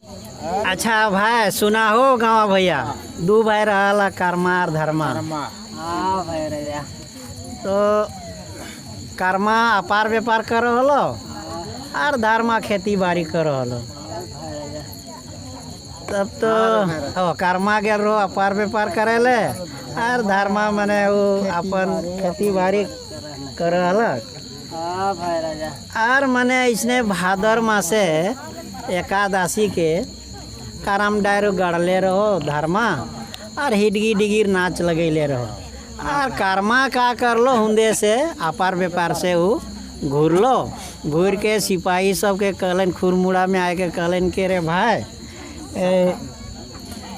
अच्छा भाई, सुना हो गाँव भैया, दू भाई रहला, कर्मा और धर्मा। हाँ भाई राजा। तो कर्मा अपार व्यापार कर हलो और धर्मा खेती बाड़ी कर हलो। तब तो हो कर्मा गेल रहो अपार व्यापार करेले और धर्मा मने वो अपन खेती बाड़ी कर हलक। हाँ भाई राजा। और मने इसने भादर मासे एकादशी के करम डायरो गड़ले रहो धर्मा और हिडगी डिगिर नाच लगैले रहो और कर्मा का करलो, हुंदे से अपार व्यापार से उ घूरलो, घूर के सिपाही सबके कहलन, खुरमुड़ा में आके कहलन के रे भाई, ए,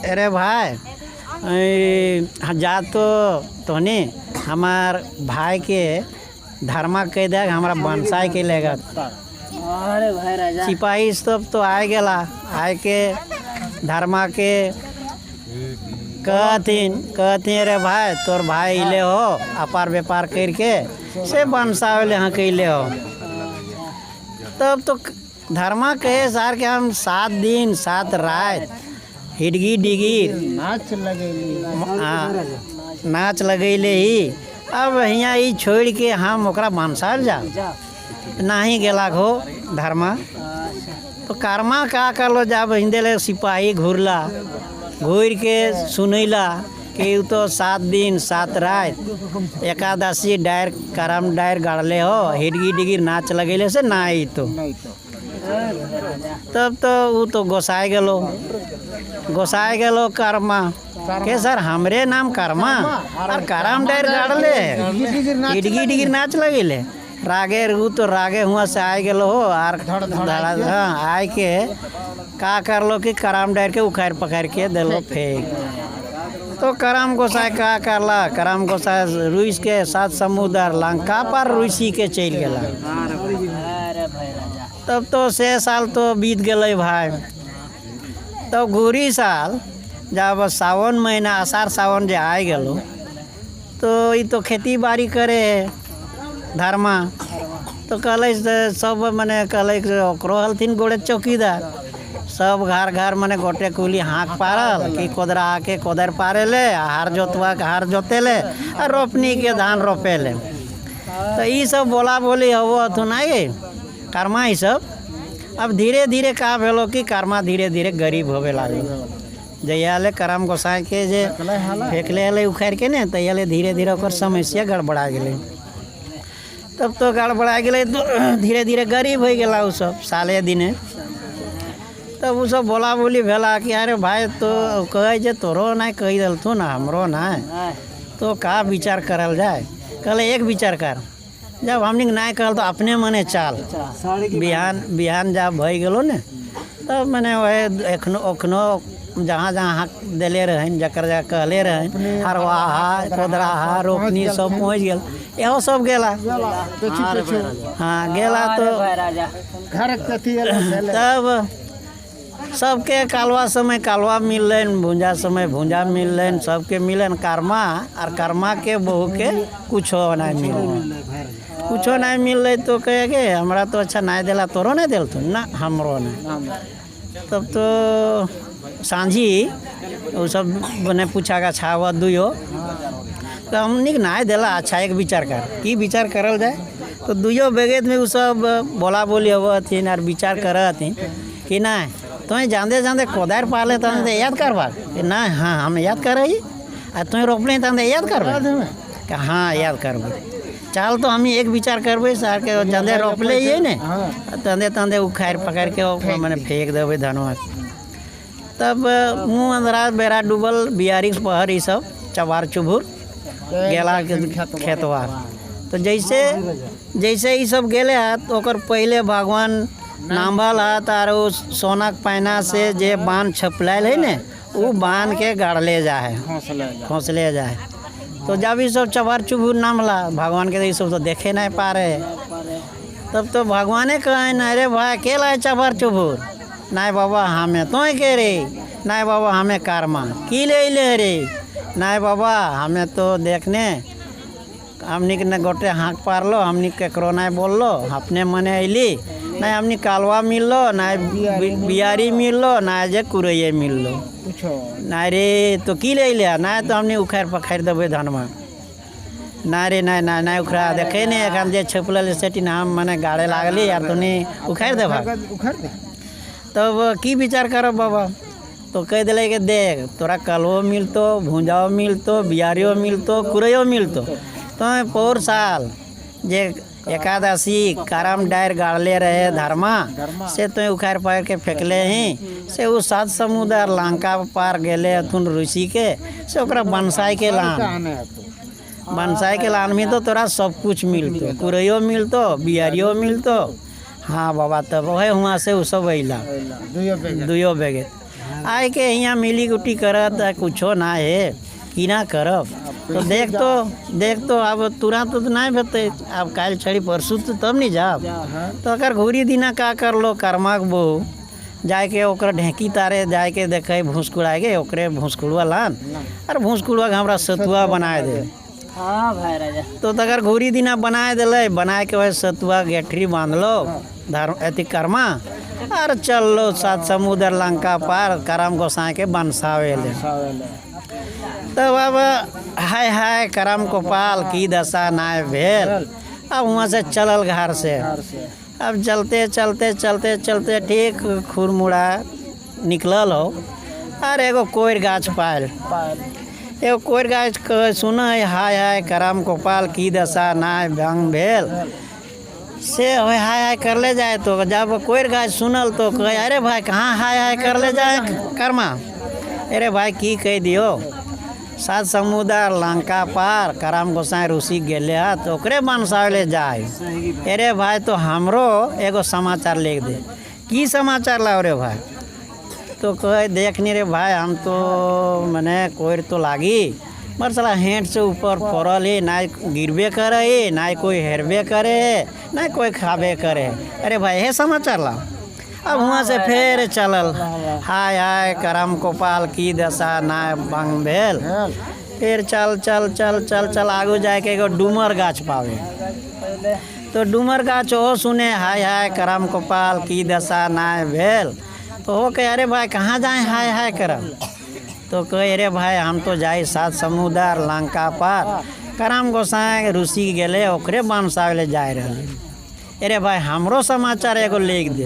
अरे भाई, ए, जा तो तोहनी हमार भाई के धर्मा कह दे, हमारा बनसाय के लेगा। अरे भाई राजा। सिपाही सब तो आए गेला, आए के धर्मा के कहथिन कहथिन अरे भाई, तोर भाई इले हो अपार व्यापार करके से बनसावले हाँ कैले हो। तब तो धर्मा कहे सार के हम 7 दिन 7 रात हिडगी डिगिर नाच लगेली। हाँ, नाच लगैले ही, अब हियाँ ई छोड़ के हम ओकरा बनसाल जा नाही गेला हो धर्मा। तो कर्मा का करलो, जब हिंदे ले सिपाही घुरला, घूर के सुनैला कि उ तो 7 दिन 7 रात एकादशी डायर करम डायर गाड़ले हो, हिडगी डिगिर नाच लगैले से ना आई तो। नहीं तो। तब तो उ तो गोसाए गेलो, गोसाए गेलो कर्मा के, सर हमरे नाम कर्मा और करम डायर गाड़ले, हिडगी डिगिर नाच लगैले। रागे उ तो रागे हुआ से आए गेलो हो आर धड़ा, हाँ, आए के का करलो कि करम डायर के उखाड़ पखाड़ के देलो फेंक। तो करम गोसाई का करला, करम गोसाई रुइस के सात समुद्र लंका पर रुसी के चल गेला। अरे भाई राजा। तब तो 6 साल तो बीत गेलै भाई। तब घूरी साल जब सावन महीना, आषाढ़ सावन जे आय गेलो, तो ई तो खेती बाड़ी करे है धर्मा। तो कहलै से सब मने कहलै कि ओकरो हलथिन गोड़े चौकीदार, सब घर घर मने गोटे कुली हाँक पारल कि कोदरा के कोदर पारेले, हार जोतवा के हार जोतेले आ रोपनी के धान रोपेले। तो ई सब बोला बोली होबो हथुन आगे कर्मा ई सब। अब धीरे धीरे का भेलो कि कर्मा धीरे धीरे गरीब होबे लागल। जहिया ले करम गोसाई के जे फेंकले हले उखाड़ के ने, तहिया ले धीरे धीरे ओकर समस्या गड़बड़ा गेलै। तब तो गड़बड़ा गेलै तो धीरे धीरे गरीब हो गेला उ सब साले दिने। तब उ सब बोला बोली भेला कि अरे भाई, तो कहै जे तोरो नहीं कही देलथुन, हमरो नहीं, तो का विचार करल जाए? कहले एक विचार कर, जब हमनी के नहीं कहल तो अपने मने चाल। बिहान बिहान जब भई गेलो ने, तब मने वह एखनो ओखनो जहाँ जहाँ हाक देले रहन, जकर जकर कहले रहन, हरवाहा कोदराहा रोपनी सब पहुँच गेल, इहो सब गेला। हाँ, गेला तो। भाई राजा। घर कथी एलै। तब सबके कालवा समय कालवा मिललनि, भुंजा समय भुंजा मिललनि, सबके मिलनि। कर्मा और कर्मा के बहू के कुछो नहीं मिललै, कुछो नहीं मिललै। तो कहे के हमरा तो अच्छा नहीं देला, तोरो नहीं देलथुन ना, हमरो नहीं। तब तो साँझी वो सब मने पूछा गाछा हुआ दुयो, तो हमनी के नहीं देला। अच्छा, एक विचार कर, की विचार करल जाए? तो दुइयो बेगेत में उ सब बोला बोली होबो हथिन और विचार करऽ हथिन कि नहीं तुम जांदे जांदे कोदार पाले तो याद करबा कि नहीं? हाँ, हम याद करही। आ तुम रोपले तो याद करबे कि हाँ, याद करबे। चल तो हम एक विचार करबे सर के जांदे रोपले ही ने, तंदे तंदे उखाड़ पकड़ के ओकरा मने फेंक देबे धनवा। तब मुँह अंदरा बेरा डूबल, बियारी पहर ई सब चबार चुभुर गेला खेतवा। तो जैसे जैसे ई सब गेले हत, ओकर पहले भगवान नाम्भल हत आर उ सोनाक पैना से जे बांध छपलायल है ने, उ बांध के गाड़ले जा है, खोसले जा है। तो जब ई सब चबार चुभुर नामला, भगवान के तो ई सब तो देखे नहीं पा रहे। तब तो भगवाने कहे, अरे भाई, के लाए चबार चुभुर? नहीं बाबा, हमें तो के रे। नहीं बाबा, हमें कारमा। की ले ले रे? नहीं बाबा, हमें तो देखने हमनी के ने गोटे हाँक पारलो, हमनी केकरो नहीं बोललो, अपने मने अइली। नहीं हमनी कालवा मिललो, ना बियारी मिललो, ना जे कुरैये मिललो। कुछो। ना रे, तो की ले लिया ना? तो हमनी उखाड़ पखाड़ देबै धनमा ना रे, ना ना ना उखड़ा। देखे ने एखन जे छपलल सेटिन हम मने गाड़े लागली आर तोनी उखाड़ देबा। उखाड़ दे। तब की विचार करब बाबा? तो कह दिले कि देख, तोरा कलवो मिलतो, भूंजाओ मिलतो, बियारियो मिलतो, कुरैयो मिलतो। तो पौर साल जे एकादशी करम डायर गाड़ले रहे धर्मा से तो उखाड़ पखाड़ के फेंकले ही से उ सात समुद्र लंका पार गेले अथुन ऋषि के से ओकरा बनसाई के लान। आने तो। बनसाई के लान में तो तोरा सब कुछ मिलतो, कुरैयो मिलतो, बियारियो मिलतो। हाँ बाबा, तब वह हुआ से उ सब अइला। दुइयो पे। दुइयो बेगे आय के हियाँ मिली गुटी करत आ कुछो ना है, की ना करब? तो देख तो, देख तो, अब तुरंत तो नहीं भेटते। अब काल्हि छड़ी परसू तो तब नहीं जाब। तो अगर घूरी दिना का करलो कर्माक बहू जाके ओकरा ढेंकी तारे जाके देखे भूसकुड़ा के, ओकरे भूसकुड़वा लान और भूसकुड़वा के हमरा सतुआ बनाए दे। हाँ भाई राजा। तो तकर घूरी दिना बनाए दिले। बनाए के वह सतुआ गेठरी बांधलो धर्म अथी कर्मा और चललो सात समुद्र लंका पार करम गोसाई के बनसावे ले। तब अब हाय हाय करम गोपाल की दशा नाय भेल। अब वहाँ से चलल घर से। अब चलते चलते चलते चलते ठीक खुरमुड़ा निकलल हो और एगो कोयर गाछ पायल। एगो कोयर गाछ के सुन, हाय हाय करम गोपाल की दशा नाय भंग भेल। से होय हाय हाय करले जाए। तो जब कोयर गाछ सुनल तो कहे, अरे भाई, कहाँ हाय हाय करले जाए कर्मा? अरे भाई, की कह दियो, सात समुद्र लंका पार करम गोसाई ऋषि गेले है तो ओकरे बनसावले जाए। अरे भाई, तो हमरो एगो समाचार लिख दे। की समाचार लाओ रे भाई? तो कहे, देख नी रे भाई, हम तो मने कोयर तो लागी मर साला हेंठ से ऊपर पड़ल है, ना गिरबे करे है, ना कोई हेरबे करे है, ना कोई खाबे करे है। अरे भाई, हे समाचार लाओ। अब वहाँ से फिर चलल, हाय हाय करम गोपाल की दशा ना भंग भेल। फिर चल चल चल चल चल आगू जाके एगो डूमर गाछ पावे। तो डूमर गाछ ओ सुने, हाय हाय करम गोपाल की दशा नाय भेल। तो हो कहे, अरे भाई, कहाँ जाए हाय हाय करम? तो कहे, अरे भाई, हम तो जाए सात समुद्र लंका पार करम गोसाई ऋषि गेले, ओकरे बनसावले जाए रहे। अरे भाई, हमरो समाचार एगो लिख दे।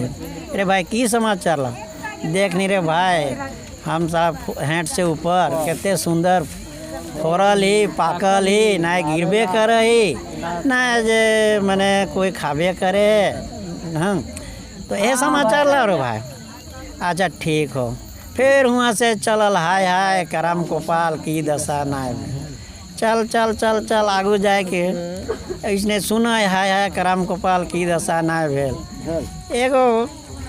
अरे भाई, की समाचार ला? देख नी रे भाई, हम सब हेंठ से ऊपर कते सुंदर फरल ही, पाकल ही, ना गिरबे करे ही, ना जे मने कोई खाबे करे। हाँ, तो ये समाचार ला रे भाई। अच्छा, ठीक हो। फिर वहाँ से चलल, हाय हाय करम गोपाल की दशा नाय। चल चल चल चल आगू जाके ऐसने सुन, हाय हाय करम गोपाल की दशा नाय भेल। एगो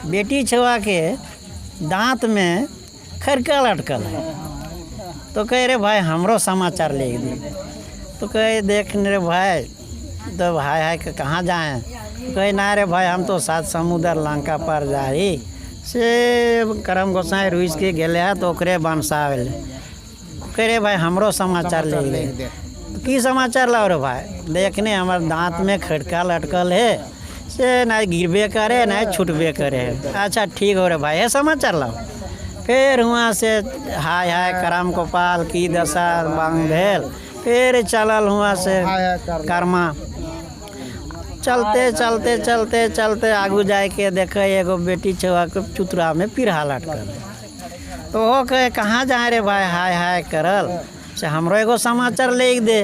बेटी छुआ के दांत में खरका लटकल है। तो कहे, रे भाई, हमरो समाचार लिख दे। तो कहे, देख रे भाई, तो हाय हाय के कहाँ जाए? तो कहे, ना रे भाई, हम तो सात समुद्र लंका पर जाई से करम गोसाई रुइस के गेले है तो ओकरे बनसावेल। कहे, रे भाई, हमरो समाचार लिख दे। की समाचार लाओ रे भाई? देखने हमर दांत में खटका लटकल है से ना गिरबे करे, ना छूटबे करे। अच्छा, ठीक हो रे भाई, ये समाचार लाओ। फिर वहाँ से हाय हाय करम गोपाल की दशा बांग भेल। फिर चलल हुआ से कर्मा। चलते चलते चलते चलते आगू जाके देखे एगो बेटी छुआ के चुतरा में पिरहा लटकल। तो वो कहे, कहाँ जाए रे भाई हाय हाय करल? से हमरो एगो समाचार लिख दे।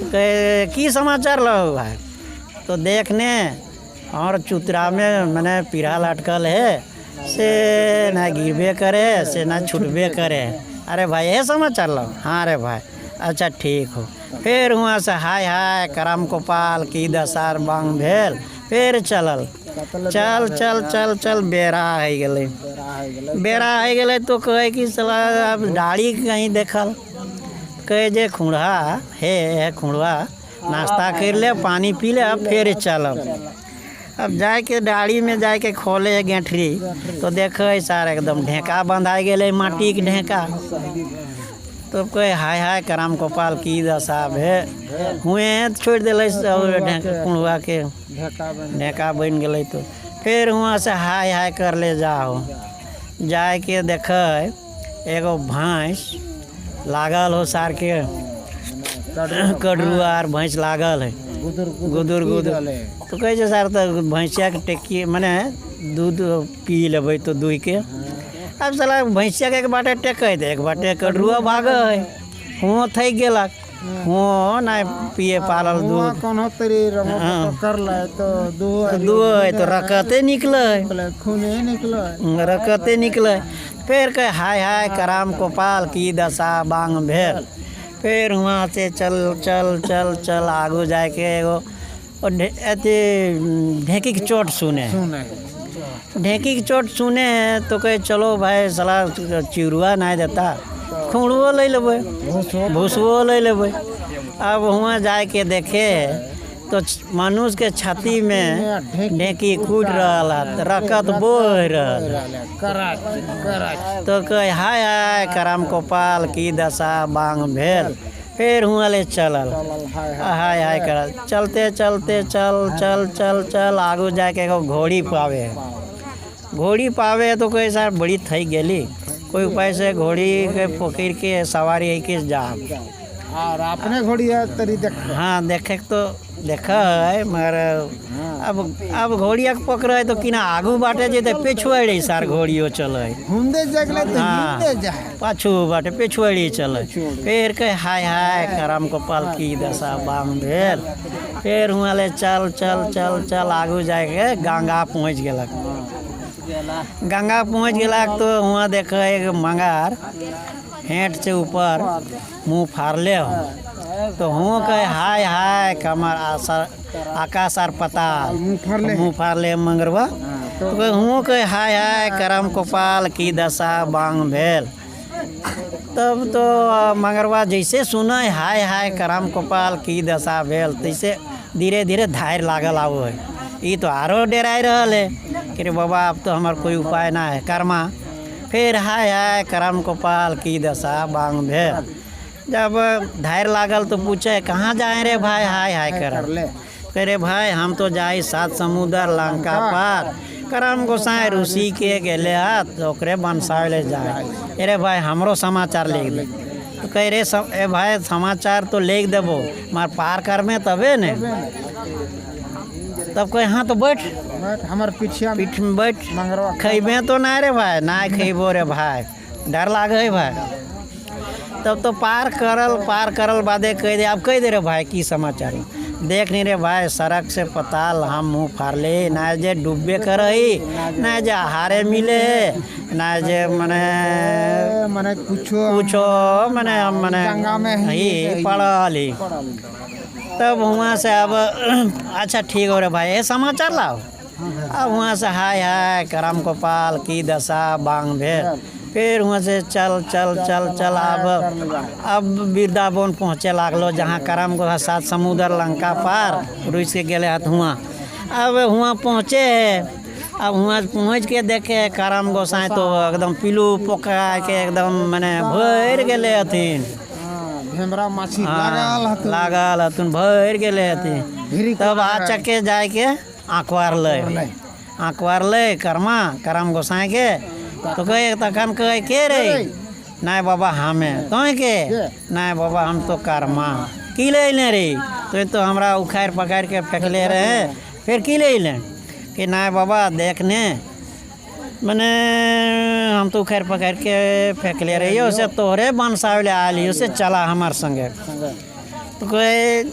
कहे, की समाचार लो भाई? तो देखने और चुतरा में मैंने पीढ़ा लटकल है से ना गिरबे करे से ना छूटबे करे। अरे भाई, ये समाचार लो? हाँ रे भाई। अच्छा, ठीक हो। फिर वहाँ से हाय हाय करम गोपाल की दशा बांग भेल। फिर चलल, चल चल चल चल बेरा हो गेलै। बेरा हो गेलै तो कहे कि चला अब डाड़ी कहीं देखल। कहे जे खुड़हा हे हे खुड़वा, नाश्ता कर ले, पानी पी ले, अब फिर चलब। अब जाके डाड़ी में जाके खोले गेठरी तो देखे सार एकदम ढेका बंधाई गेलै, माटी के ढेका। तो कहे, हाय हाय करम गोपाल की दशा भे। हुए छोड़ि देलै सब ढेका कुढ़वा के। ढेका बनि गेलै। तो फिर वहाँ से हाय हाय कर ले जाओ। जाए के देख एगो भैंस लागल हो सार के कडरुआ आर भैंस लागल है गुदुर गुदुर गुदुर। तो कहै छै सर तऽ भैंसियाके टेकी मने दूध पी लेबै तो दूहि के। आब साला भैंसियाके एक बाटे टेकै तऽ एक बाटे कडरुआ भागै है। हुओं थकि गेलक, हुओं नहि पिए पारल दूध। कोनो तरी रंगो कर ले तो दूध दूध है तो रकते निकले है, खूने निकले। रकते निकले। फेर कहे हाय हाय कराम कोपाल की दशा बांग भेल। फिर वहाँ से चल चल चल चल आगू जाके एगो अथी ढेकी के चोट सुने। ढेकी के चोट सुने है तो कहे चलो भाई साला चिड़ुआ नहीं देता, खुड़ुओ ले लेबै, भूसुओ ले लेबै। अब वहाँ जाके देखे तो मनुष्य के छाती में ढेकी कूट रहल है, रकत बोह रहल। तो कहे हाय हाय करम कोपाल की दशा बांग भेल। फिर हुआ ले चलल हाय हाय करल, चलते चलते चल चल चल चल आगू जाके एगो घोड़ी पावे। घोड़ी पावे तो कहे साहब बड़ी थक गेली, कोई उपाय से घोड़ी के पकड़ के सवारी है के जा। और अपने घोड़ी है तरी देख। हाँ देखे तो देख है मगर अब घोड़िया के पकड़े है तो किना आगू बाटे जेते पिछुआड़ी सार घोड़ियो चले। हुंदे जगले तो हाँ। हिंदे जाए पाछू बाटे पिछुआड़ी चले। फिर कहे हाय हाय करम कपाल की दशा बाम भेल। फिर हुआ ले चल चल चल चल आगू जाके गंगा पहुँच गेलक। गंगा पहुँच गेलक तो हुआ देख एक मंगार हेठ से ऊपर मुँह फाड़ले हो। तो हुआ कहे हाय हाय कमर आकाश आर पताल मुँह फाड़ले मंगरवा। तो हुआ कहे हाय हाय करम कोपाल की दशा बांग भेल। तब तो मंगरवा जैसे सुने हाय हाय करम कोपाल की दशा भेल तैसे धीरे धीरे धार लागल आबो है। ई तो आरो डेराय रहल है कि रे बाबा अब तो हमार कोई उपाय ना है कर्मा। फिर हाय हाय करम कोपाल की दशा बांग भेल। जब धार लागल तो पूछे कहाँ जाए रे भाई हाय हाय कर रे भाई हम तो जाए सात समुद्र लंका पार करम गोसाई ऋषि के गेले हाथ ओकरे बनसावे ले जाए। अरे भाई हमरो समाचार लिख दे। तो कह रे ए भाई समाचार तो लिख देबो मार पार कर में तबे ने। तब कहे हाँ तो बैठ हमार पीछे पीठ में बैठ खैबे तो ना रे भाई ना खैबो रे भाई डर लागे है भाई। तब तो पार करल बादे कह दे अब कह दे रे भाई की समाचार देख नहीं रे भाई सड़क से पताल हम मुँह फाड़ले ना जे डूबे कर ना जे आहारे मिले ना जे मने मने कुछो कुछो मने हम मने गंगा में ही पड़ल ही। तब वहाँ से अब अच्छा ठीक हो रे भाई ये समाचार लाओ। अब वहाँ से हाय हाय करम कोपाल की दशा बांग भेल। फिर वहाँ से चल चल चल चल अब वृंदावन पहुँचे लागलो जहाँ करम को सात समुद्र लंका पार रुस के गेले हथ हुआ। अब हुआ पहुँचे है अब हुआ पहुँच के देखे करम गोसाई तो एकदम पीलू पोका के एकदम मने भरि गेले हथिन। भेमरा माछी लागल हथुन भरि गेले हथिन। तब आ चके जाके आँकवार ले कर्मा करम गोसाई के। तो कहे तखन कहे के रे नहीं बाबा हमें तो के नहीं बाबा हम तो कर्मा की ले अइले रे तो हमरा उखाड़ पखाड़ के फेंकले रहे फिर की ले अइले कि नहीं बाबा देखने मने हम तो उखाड़ पखाड़ के फेंकले रहिए उसे तोहरे बनसावले आयल उसे चला हमार संगे। तो कहे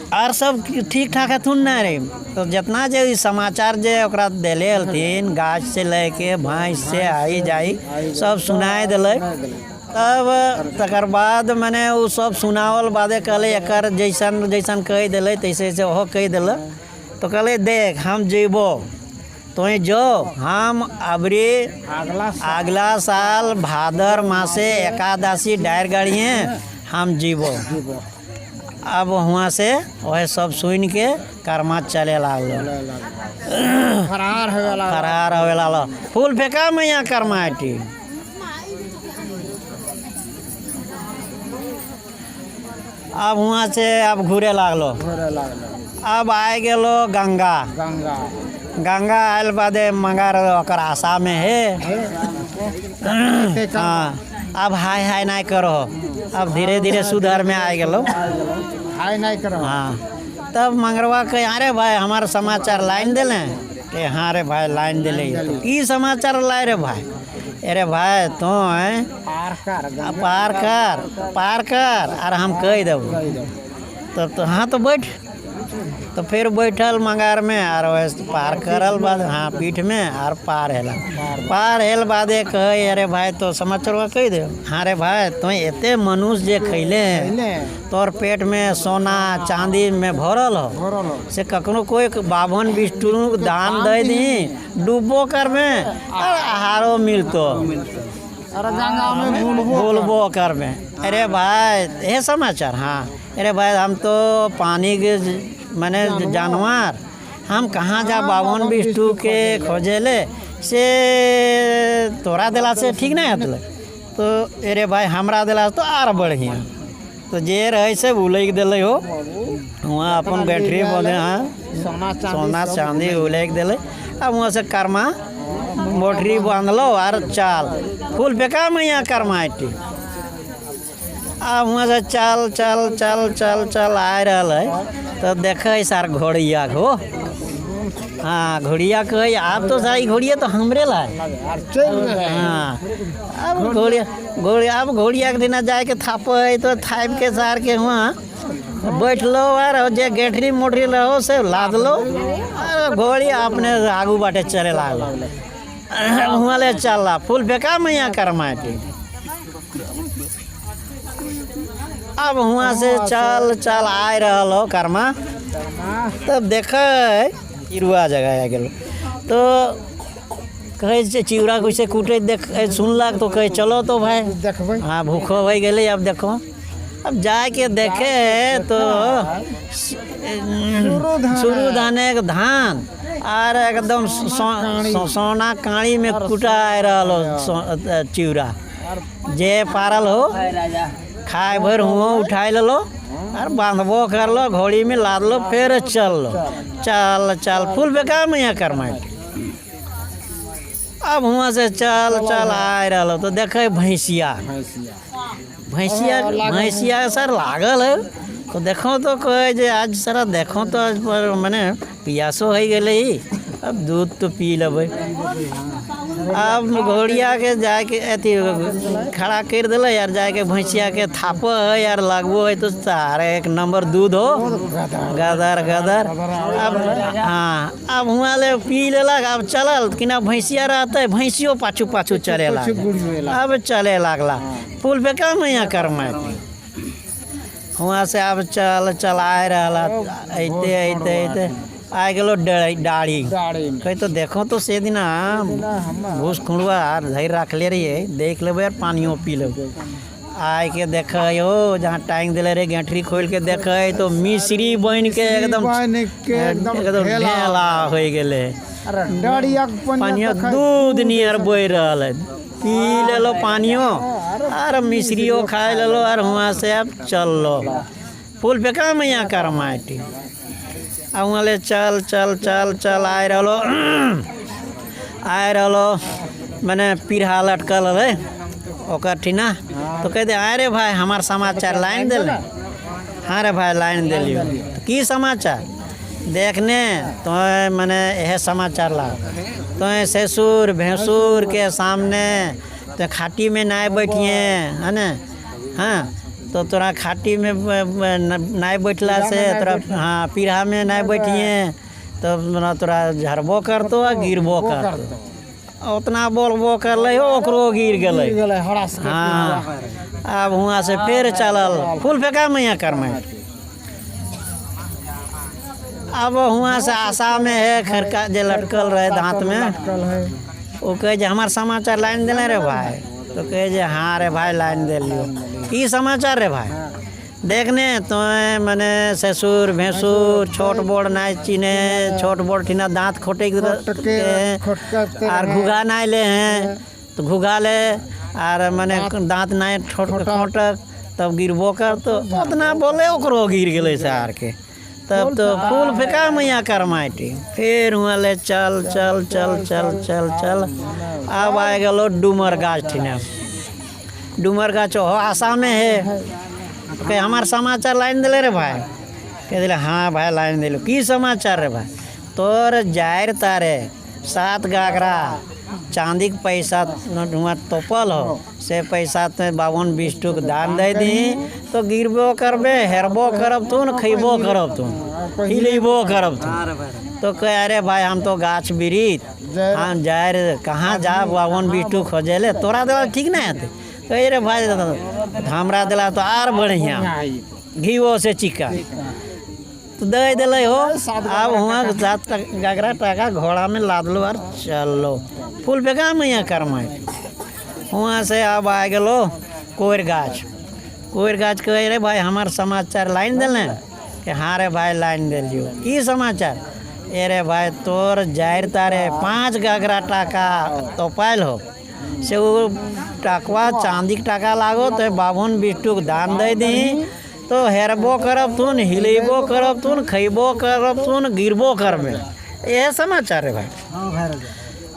और सब ठीक ठाक हथुन ना रे। तो जितना जे समाचार जे ओकरा देले हलथिन गाछ से लेके भैंस से आई जाई सब सुनाए दिले। तब तकर बाद मने उ सब सुनावल बादे कहले एकर जैसन जैसन कह दिले तैसे ऐसे ओहो कह दिले। तो कहले देख हम जेबो तो जो हम अबरी अगला साल भादर मासे एकादशी डायर गाड़िए हम जीबो। अब वहाँ से वह सब सुन के कर्मा चले लागलो फरार होवे लागलो फूल फेंका मैया कर्मा आटी। अब वहाँ से अब घूरे लागलो। अब आए गेलो गंगा। गंगा। गंगा आयल बादे मगर ओकर आशा में है। हाँ, अब हाय हाय नहीं करो, अब धीरे धीरे सुधर में आ गेलो। हाय नहीं करो। हाँ, तब मंगरवा कहे, अरे भाई, हमार समाचार लाइन दिले? कि हाँ रे भाई, लाइन दिले। तो की समाचार लाए रे भाई? अरे भाई, तो हैं पार कर। पार कर, पार कर और हम कह देबो। कह दो। तब तो हाँ, तो बैठ। तो फिर बैठल मंगार में आर वैसे पार करल बाद, हाँ, पीठ में आर पार हेला। पार हेल बादे कहे, अरे भाई, तो समाचार कह दे। हाँ रे भाई, तो एते मनुष्य जे खैले हैं, पहले तोर पेट में सोना चांदी में भरल हो। भरल हो। से कखनो कोई बाभन बिष्टु दान दे दी, डूबो कर में और आहारो मिलतो। अरे गंगा में भूलबो। बोलबो कर में। अरे भाई, ये समाचार? हाँ। अरे भाई, हम तो पानी के माने जानवर, हम कहाँ जा बावन बिष्टु के खोजे ले? से तोरा दिला से ठीक नहीं हतले। तो अरे भाई, हमरा दिला से तो आर बढ़िया। तो जे रहे से उलैक दिले हो वहाँ अपन बैटरी बोले। हाँ। सोना चांदी। सोना सब। चांदी उलैक दिले। अब वहाँ से कर्मा मोटरी बांधलो और चाल फूल फेंका में यहाँ कर्मा IT. अब वहाँ से चल चल चल चल चल आ रहल है, तो देखे सार घोड़िया हो। हाँ, घोड़िया कहे, आप तो सारी घोड़िया तो हमरे ला है। और चल रहे हैं। हाँ, अब घोड़िया घोड़िया, अब घोड़िया के दिना जाए के थाप है, तो थाप के सार के वहाँ बैठ लो और जे गेठरी मोटरी रहो से लाद लो और घोड़ी अपने आगू बाटे चले लागलो। वहाँ ले चल फूल फेंका में यहाँ कर माटी। अब वहाँ से चल चल आए रहल हो कर्मा, तब देख चिड़ुआ जगह आ गेल। तो कहै छै चिड़ुआ कैसे कूटे देख सुनलक, तो कहे, चलो तो भाई। देखबै। हाँ, भूखो हो गेलै। अब देखो, अब जाके देखे तो शुरू धाने के धान आर एकदम सोना काड़ी में कुटा रहल हो। चिउरा जे पारल हो। भाई राजा। खाए भर हुओं उठाए लेलो और बांधबो कर लो, घोड़ी में लाद लो, फिर चल लो। चल चल फूल बेकार में यहाँ कर मार। अब हुआं से चल चल आए रहलो, तो देखे भैंसिया। भैंसिया। भैंसिया, भैंसिया सर लागल है। तो देखो तो कहे जे आज सर देखो तो आज पर मने पियासो हो गेलै ई, अब दूध तो पी लेबै। अब घोड़िया के जाके अथी खड़ा कर दिले यार, जाके भैंसिया के थाप है यार, लगबो है तो सारे एक नंबर दूध हो, गदर गदर। अब हाँ, अब हुआ ले पी लेलक। अब चलल कि ना भैंसिया रहते, भैंसियो पाछू पाछू चले लागल। अब चले लागला पुल पे कम यहाँ कर। हुआं से अब चल चल आए रहला, अइते अइते अइते आ गेलो डाढ़ी। गाड़ी में। कहे तो देखो तो से दिना भूस खुड़ुआ आर धरि रखले रहिए, देख लेबै और पानियो पी लेबै। आय के देखे हो जहाँ टांग दिले रहे, गेंठरी खोल के देखे तो मिश्री बन के एकदम बन के एकदम एकदम ढेला। ढेला हो गेलै। अरे डरिया के पानियो पनिया देखै। दूध नियर बहि रहल है। पी लेलो पानियो आर मिश्रियो खाए लेलो और हुआं से अब चललो पुल पे काम यहाँ कर माटी। आ वहाँ ले चल चल चल चल आए रहलो, आए रहलो, मने पीढ़ा लटकल रहे ओकर ठीना। तो कह दे, आए रे भाई, हमार समाचार लाइन दिले? हाँ रे भाई, लाइन दिलियो। तो की समाचार? देखने तो मने यह समाचार ला तो ससुर भैंसुर के सामने तो खाटी में नाय बैठिए है ना। हाँ, तो तोरा खाटी में नाय बैठला से तोरा, हाँ, पीढ़ा में नाय बैठिए तो मने तोरा झरबो करतो आ गिरबो करतो। उतना बोलबो करले हो, ओकरो गिर गेलै। गिर गेलै हरास के। हाँ, अब हुआं से फिर चलल फूल फेंका में यहाँ कर में। अब हुआं से आशा में है खरका जे लटकल रहे दांत में। लटकल है। वो कहे जे हमार समाचार लाइन दिले रे भाई? तो कहे जे हाँ रे भाई, लाइन दिलियो। की समाचार रे भाई? देखने तो मने ससुर भैंसुर छोट बड़ नाय चिन्हे, छोट बड़ ठिना दांत खोटे खोटके खोटकते आर रहे। घुघा नाय ले हैं तो घुघा ले आर मने दांत नाय ठोट खोटक, तब गिरबो कर। तो उतना बोले, ओकरो गिर गेलै से आर के। तब तो फूल फेंका मैया कर माटी। फिर हुआ ले चल चल चल चल चल चल। अब आ गलो डूमर गाछ ठिने। डूमर गाछ हो आशा में है। कहे हमार समाचार लाइन दिले रे भाई। कह दिले हाँ भाई लाइन दिलो। की समाचार रे भाई? तोर जायर तारे 7 गागरा चांदी के पैसा हुआ तोपल हो, से पैसा ते 52 बिस्टू के दान दे दी तो गिरबो करबे, हेरबो करब तू, खैबो करब तू, हिलेबो करब तू। तो कहे अरे भाई हम तो गाछ बिरीत हम जाए रे कहाँ जा 52 बिस्टू खोजे ले, तोरा दिला ठीक नहीं आते। कहे रे भाई हमरा दिला तो आर बढ़िया घीवो से चिका तो दे दिले हो। अब हुआ 7 गागरा टाका घोड़ा में लाद लो और चलो फूल फेंका मैया करमाई। वहाँ से अब आ गलो कोर गाछ। कोर गाछ कहे रे भाई हमार समाचार लाइन दिले कि हाँ रे भाई लाइन दिलियो। की समाचार? ए रे भाई तोर जायर तारे 5 गागरा टाका तो पायल हो, से वो टाकवा चांदी के टाका लागो तो 52 बिस्टू के दान दे दी तो हेरबो करब तुन, हिलेबो करब तुन, खैबो करब तुन, गिरबो करबे। यह समाचार है भाई।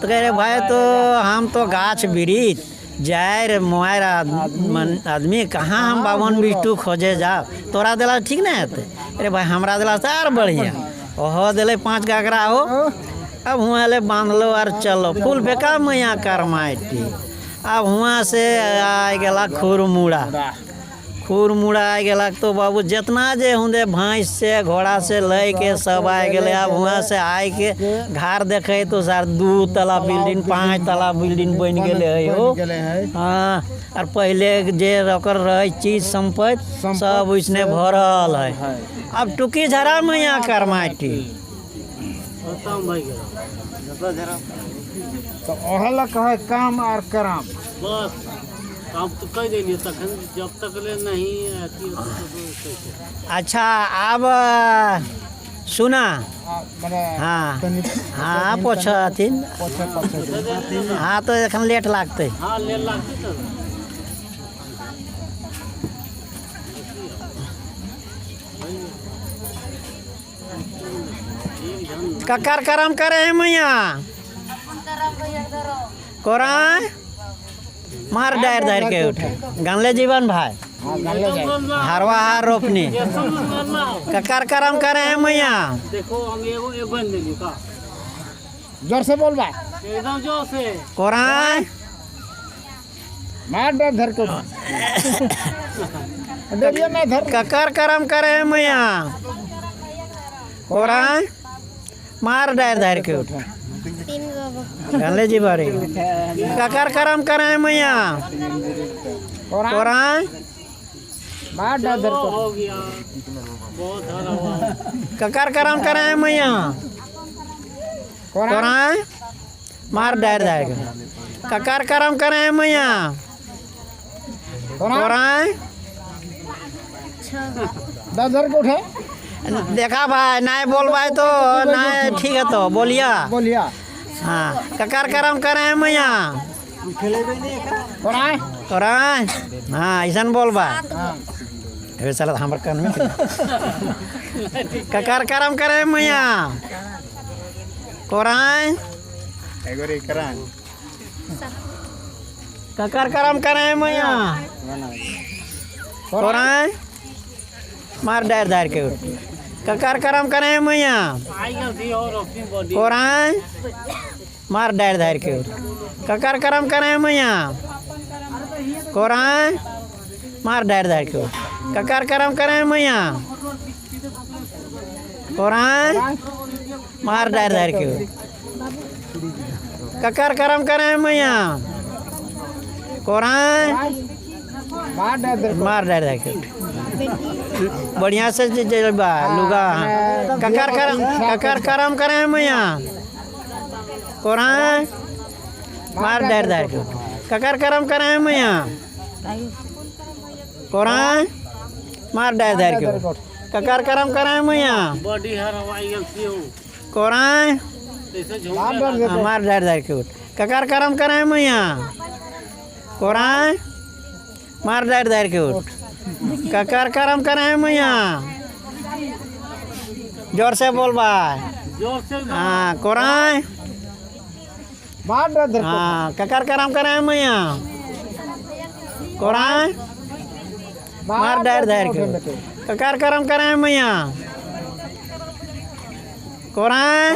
तो कह रहे भाई तो हम तो गाछ बिरीत जायर मोयर आदमी कहाँ हम 52 बिस्टू खोजे जा, तोरा दिला ठीक नहीं आते। अरे भाई हमरा दिला तो आर बढ़िया ओहो दिले 5 गागरा हो। अब हुआ ले बांध लो और चलो फूल फेंका मैया कर माटी। अब हुआ से आ गया खुरमुड़ा। खुरमुड़ा आ गया तो बाबू जितना जे हुंदे भैंस से घोड़ा से ले के सब आ गए। अब वहाँ से आए के घर देखे तो सर 2 तला बिल्डिंग 5 तला बिल्डिंग बन गए हो। हाँ और पहले जे ओकर रहे चीज संपत्ति सब उसने भरल है। अब टुकी झरा मैया कर माटी। तो ओहला कहे काम और कराम। बस काम तो कह देलिए तखन जब तक ले नहीं अथी होतै तो कैसे। अच्छा अब सुना। हाँ हाँ पोछ हथिन। हाँ तो एखन लेट लागतै। हाँ ले लागतै तऽ। ककर करम करे है मैया कोरा मार डायर डायर के उठे गनले जीवन भाई हरवा हार रोपनी ककर करम करे है मैया। देखो हम एगो एगो बन देली का जोर से बोल बा एकदम जोर से कोरा मार डायर धर के डरिए मैं धर। ककर करम करे है मैया कोरा मार डायर डायर के उठे गनले जी बारी ककर करम करे है मैया कोरा मार डायर धर के हो गया बहुत हरा हुआ। ककर करम करे है मैया कोरा मार डायर डायर के ककर करम करे है मैया कोरा डायर धर के उठे। देखा भाई नहीं बोल भाई तो नहीं ठीक है तो बोलिया बोलिया। हाँ ककर करम करे है मैया कोरा। हाँ ऐसा बोल बा चल हमार कान में ककर करम करे मैया कोरा ककर करम करे मैया कोरा मार डायर डायर के उठ ककर करम करे मैया कोरा मार डायर डायर के उठ ककर करम करे मैया कोरा मार डायर डायर के उठ ककर करम करे मैया कोरा मार डायर डायर के उठ ककर करम करे मैया कोरा मार डायर डायर के उठ बढ़िया से बा लुगा। ककर करम करे मैया कोरा मार डायर डायर के ककर करम करे मैया कोरा मार डायर डायर के ककर करम करे मैया कोरा मार डायर डायर के ककर करम करे मैया कोरा मार डायर डायर के उठ ककर करम करे मैया जोर से बोल भाई। जोर से। हाँ कोराय। मार डार धर के। हाँ ककर करम कराए मैया कोराय मार डार धर के। ककर करम कराए मैया कोराय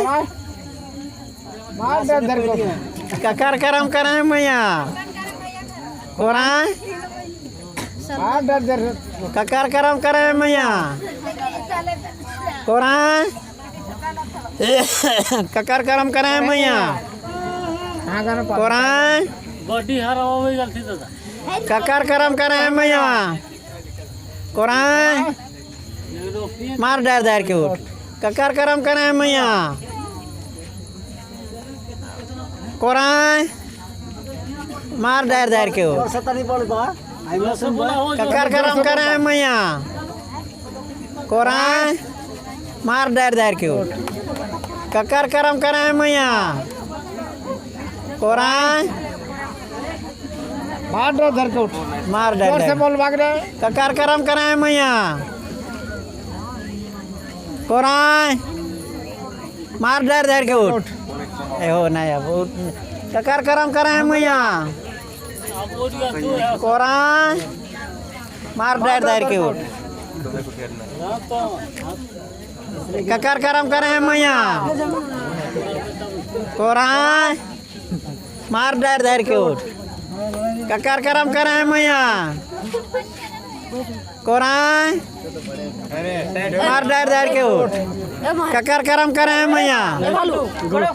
मार डार धर के। ककर करम कराए मैया कोराय मार डार धर। ककर करम कराए मैया कोराय ककर करम कराए मैया कहाँ गाना पा कोराय बॉडी हरावे गलती दादा। ककर करम कराए मैया कोराय मार डार डार के उठ। ककर करम कराए मैया कोराय मार डार डार के उठ। ककर करम कराए मैया कोराय मार डार डार के उठ। ककर करम कराए मैया कोराय मार डार धर के उठ। मार डार जोर से डार। बोल भाग रहे। ककर करम कराए मैया कोराय मार डार डार के उठ। ए हो नहीं अब उठ। ककर करम कराए मैया कोराय मार डार डार के उठ। ककर करम कराए मैया कोराय मार डार डार के उठ। ककर करम कराए मैया कोराय मार डार डार के उठ। ककर करम कराए मैया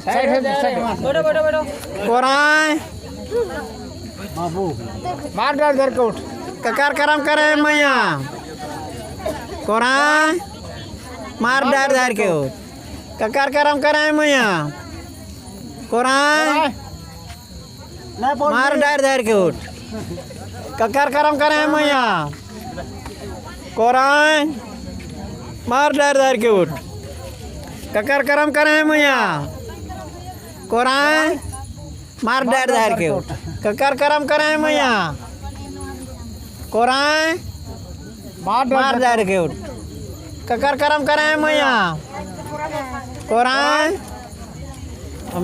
साइड है साइड। कोराय मार डार धर के उठ। ककर करम कराए मैया कोराय मार डार डार के उठ। ककर करम कराए मैया कोराय मार डार डार के उठ। ककर करम कराए मैया कोराय मार डार डार के उठ। ककर करम कराए मैया कोराय मार डार डार के उठ। ककर करम कराए मैया कोराय मार डार मार डार के उठ। ककर करम कराए मैया कोराय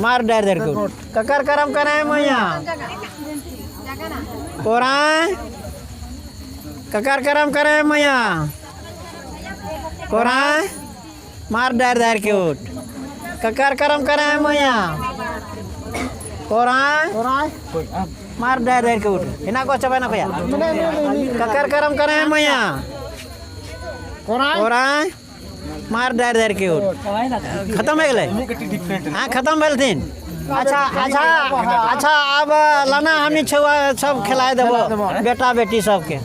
मार डार डार के उठ। ककर करम कराए मैया कोराय ककर करम कराए मैया कोराय मार डार डार के उठ। ककर करम कराए मैया कोराय कोराय मार डार डार के उठ। हिना को चबाना ना कोया। ककर करम कराए मैया कोराय कोराय मार डार डार के उठ। खत्म हो गए। हाँ खत्म भेलथिन। अच्छा अच्छा अच्छा अब लाना हमनी छुआ सब खिलाए देबो बेटा बेटी सबके।